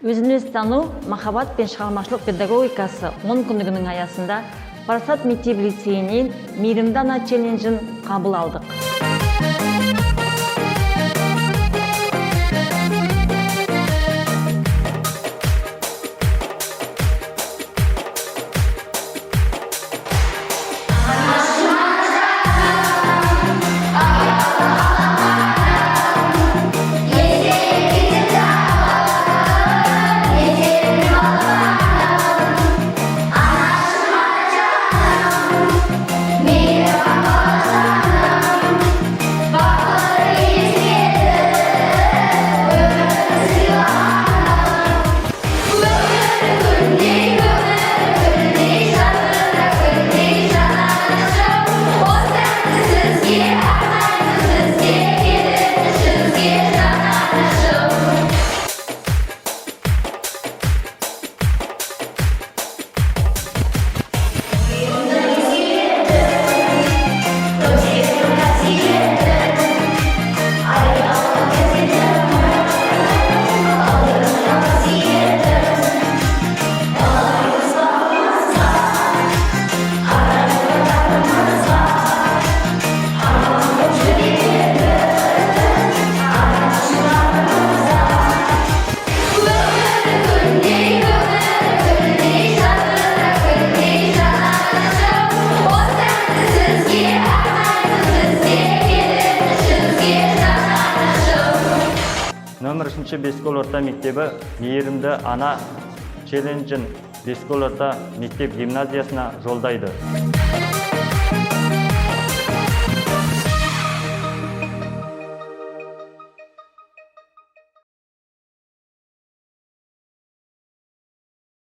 Өзін өзі тану, махаббат пен шығармашылық педагогикасы 10 күндігінің аясында Парасат мектеп лицейінен «Мейірімді ана» челленджін қабыл алдық. Нөмір 3 Бескөл орта мектебі «Мейірімді ана» челленджін Бескөл орта мектеп гимназиясына жолдайды.